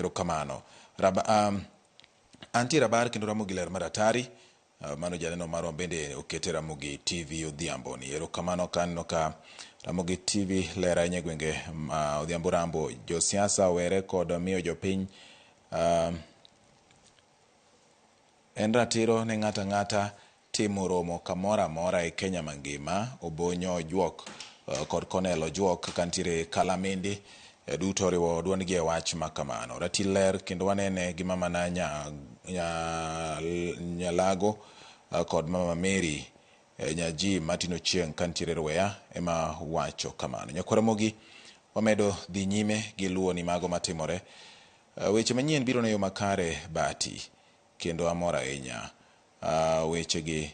Erokamano. Antie Rabar kendo Ramogi ler mar atari. Mano janeno marwa bende okete Ramogi TV odhiambo ni. Erokamano ka aneno ka Ramogi TV ler ahinya e gwenge Odhiambo Rambo. Josiasa owere kod miyo jopiny en ratiro ne ng'ato ang'ata timo romo kamoro amora e Kenya mangima. Obonyo Ojuok kod Cornel Ojuok kantiere Kalamindi duto oriwo duondgi e wach ma kamano. Ratil ler kendo wanene gi mama na Nyalago kod mama Mary Nyaji Martin Ochieng kantiere Rweya ema wacho kamano. Nyakwar Ramogi wamedo dhi nyime gi luwo ni mago matimore. Weche manyien biro ne yo makare Bati kendo amor ahinya. Wechegi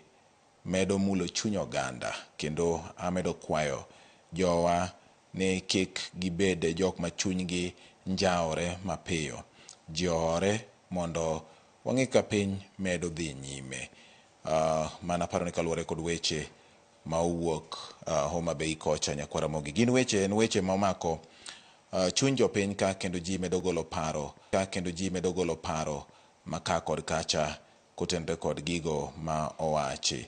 medo mulo chuny oganda kendo amedo kwayo jowa ni kik gibed jok ma chunygi njawore mapiyo. Ji ohore mondo wang'e ka piny medo dhi nyime. Mana paro ni kaluwore kod weche ma owuok Homa Bay kocha Nyakwar Ramogi. Gin weche en weche ma omako chuny jopiny ka kendo ji medo golo paro ka kendo ji medo golo paro ma ka kod kacha kotenre kod gigo ma owachi.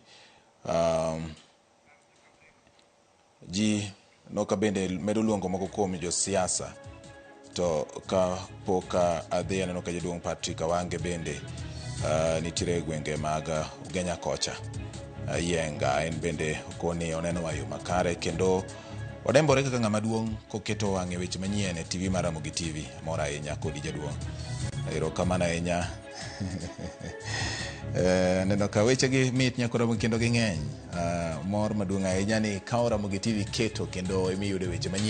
Ji noka bende medo luongo moko kuom josiasa to ka pok adhi aneno ka jaduong' Patrick Awange bende nitiere e gwenge mag Ugenya kocha Yienga en bende okoni oneno yo makare kendo odembore kaka ng'ama duong' koketo wang'e weche manyien e TV mar Ramogi TV. Amor ahinya kodi jaduong'. Erokamano ahinya. Aneno ka wechegi mit nyako Ramogi kendo ging'eny. Mor maduong' ahinya ni ikawo Ramogi TV keto kendo emiyude weche manyien.